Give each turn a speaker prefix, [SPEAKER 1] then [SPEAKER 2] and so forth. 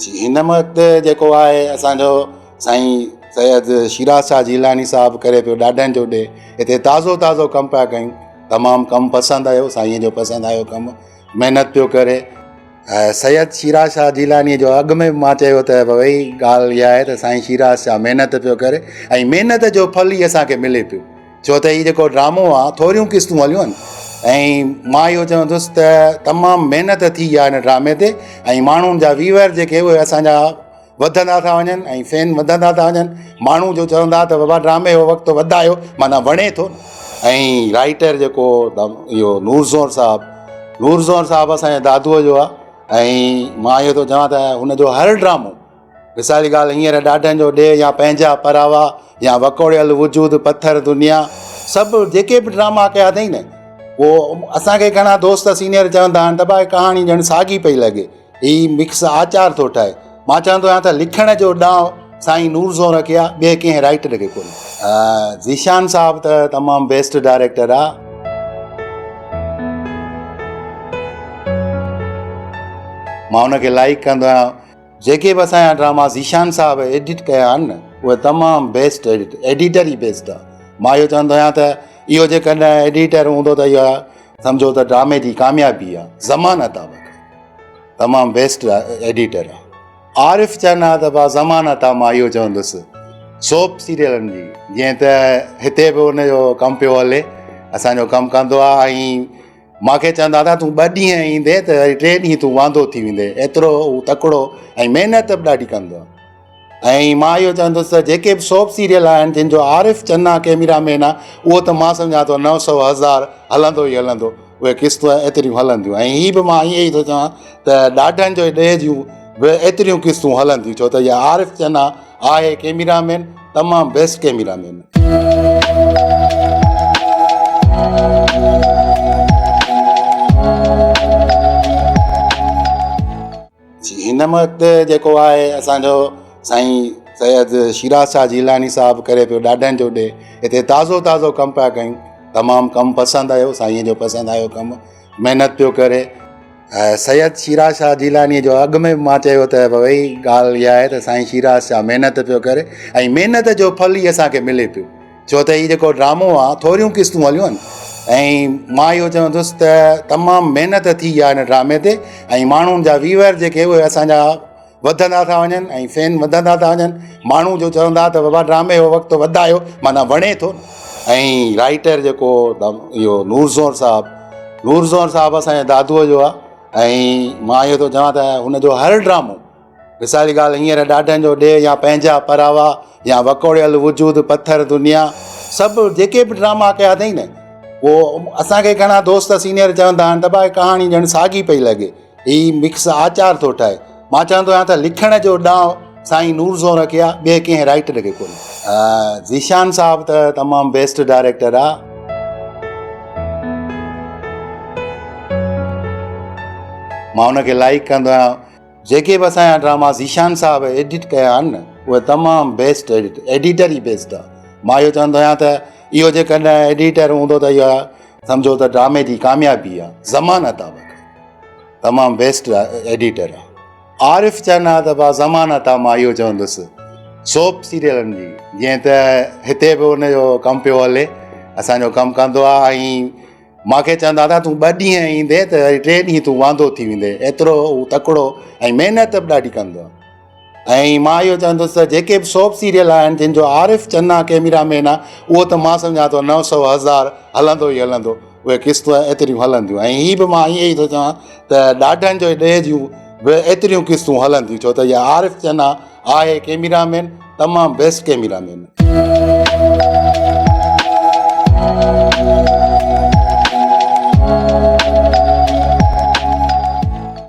[SPEAKER 1] جي هن وقت جيڪو آهي اسان جو سائين سيد شيراز شاهه جيلاني صاحب ڪري پيو ڏاڍن جو ڏي هتي تازو تازو ڪم پيا ڪيون تمام ڪم پسند آيو سائين جو پسند آيو ڪم محنت پيو ڪري سيد شيراز شاهه جيلاني جو اڳ ۾ مان چيو ته ڀئي ڳالهه اها آهي ته سائين شيراز شاهه محنت پيو ڪري ۽ محنت جو ڦل ئي اسان کي ملي پيو ڇو ته هي جيڪو ڊرامو آ ٿوريون قسطون هليون آهن ۽ مان اهو چوندس ته تمام محنت ٿي آهي هن ڊرامي تي ۽ ماڻهن جا ويور جيڪي اهي اسان جا وڌندا ٿا وڃن ۽ فين وڌندا ٿا وڃن ماڻهو جو چوندا ته بابا ڊرامي جو وقت وڌايو معنيٰ وڻي ٿو ۽ رائيٽر جيڪو اهو نور زور صاحب نور زور صاحب اسان جي دادوء جو آهي ۽ مان اهو ٿو چوان ته هن جو هر ڊرامو مثال جي ڳالهه هينئر ڏاڍن جو ڏيهه يا پنهنجا پراوا يا وڪوڙيل وجود پٿر دنيا سڀ جيڪي به ڊراما ڪيا اٿئي نه اهو اسان کي گهڻا دوست سينئر چوندا آهن ته ڀاء ڪهاڻي ڄڻ ساڳي پئي لڳي هي مڪس آچار ٿو ٺاهي مان چوندو آهيان ته لکڻ جو ڏانء سائين نور زور کي آهي ٻئي ڪنهن رائيٽر کي ڪونهي. ذيشان صاحب ته تمام بيسٽ ڊائريڪٽر آ. مان ان کي لائيڪ ڪندو آهيان. جيڪي به اسان جا ڊراما ذيشان صاحب ايڊٽ ڪيا آهن نه اهي تمام بيسٽ ايڊٽ ايڊيٽر ئي بيسٽ آهي مان اهو چوندو آهيان ته اهو جيڪڏهن ايڊيٽر هوندو ته اها سمجهو ته ڊرامي جي ڪاميابي آهي ضمانت آهي تمام بيسٽ ايڊيٽر آهي عارف چنا ته با ضمانت آهي مان اهو چوندس سوپ سيريلن جي جيئن ته هتي به ان جو ڪم پيو هلي اسانجو ڪم ڪندو آهي ۽ مان کي چوندا ته تون ٻه ڏينهن ايندين ته وري ٽي ڏينهن تون واندو ٿي ويندين ايترو هو تڪڙو ۽ محنت به ڏاڍي ڪندو آهي ۽ مان اهو چوندس ته جيڪي به سوپ سيريل آهن جن جو عارف چنا ڪيميرا مين آهي اهو ته مان سمجهان ٿو 900 هزار هلندو ئي هلندو اهي قسطون ايتريون هلنديون ۽ هي به مان ائين ئي ٿو چوان ته ڏاڍن جو ڏيهه جون به ايتريون قسطون هلنديون ڇو ته اها عارف چنا آهي ڪيميرا مين تمام بيسٽ ڪيميرا مين. جي هن وقت جيڪو آهي اسان جو سائين سيد شيراز شاهه جيلاني صاحب ڪري پيو ڏاڍن جو ڏي هتي تازو تازو ڪم پيا ڪيون تمام ڪم پسند آيو سائين جو پسند آيو ڪم محنت پيو ڪري. سيد شيراز شاهه جيلاني جو اڳ ۾ به مان چيو ته ڀئي ڳالهه اها آهي ته سائين شيراز شاهه محنت پيو ڪري ۽ محنت جو ڦل ئي اسان کي ملي پيو ڇو ته هي جيڪو ڊرامو آهي ٿوريون قسطون هليون آهن ۽ مان اهو چوندس ته تمام محنت ٿي آهي هن ڊرامي تي ۽ ماڻهن جا ويور جيڪي اهي اسان جا وڌندا ٿا وڃن ۽ فين وڌندا ٿا وڃن ماڻهو جو چوندا ته بابا ڊرامي جو وقت وڌايو معنيٰ وڻي ٿو ۽ رائيٽر جيڪو اهو نور زور صاحب نور زور صاحب اسانجي دادوء جو آهي ۽ مان اهو ٿو چوان ته هن جو هر ڊرامو مثال جي ڳالهه هينئر ڏاڍن جو ڏيهه يا پنهنجا پراوا يا وڪوڙيل وجود پٿر دنيا سڀ جيڪي به ڊراما ڪيا اٿئي نه اهو اسانکي گهڻا دوست سينئر چوندا آهن ته ڀاء ڪهاڻي ڄڻ ساڳي پئي لڳي هي مڪس آچار ٿو ٺاهي. مان چوندو آهيان ته لکڻ جو ڏانء سائين نور زور کي آ ٻئي ڪنهن رائيٽر کي ڪونهي. ذيشان صاحب ته تمام بيسٽ ڊائريڪٽر آ. مان ان کي لائيڪ ڪندو آهيان. جيڪي به اسان جا ڊراما ذيشان صاحب ايڊٽ ڪيا آهن نه اهي تمام بيسٽ ايڊٽ ايڊيٽر ئي بيسٽ آ. مان اهو چوندو آهيان ته اهو جيڪڏهن ايڊيٽر هوندو ته اها سمجهو ته ڊرامي جي ڪاميابي آ ضمانت آ بقا تمام بيسٽ ايڊيٽر آ. عارف چنا ته با ضمانت آ مان اهو چوندس سوپ سيريلن جي جيئن ته هتي به ان جو ڪم پيو هلي اسان جو ڪم ڪندو آ ۽ مان کي چوندا ته تون ٻه ڏينهن ايندين ته وري ٽي ڏينهن تون واندو ٿي ويندين ايترو هو تڪڙو ۽ محنت به ڏاڍي ڪندو آ. ۽ مان اهو چوندس ته جيڪي به سوپ سيريل آهن جن جو عارف چنا ڪيميرا مين آهي اهو ته مان سمجهان ٿو 900 هزار هلندو ئي هلندو اهي قسطون ايتريون هلنديون ۽ هي به مان ائين ئي ٿو چوان ته ڏاڍن جو ڏيهه جون به ايتريون قسطون هلنديون ڇو ته اها عارف چنا آهي ڪيميرا مين تمام بيسٽ ڪيميرا مين.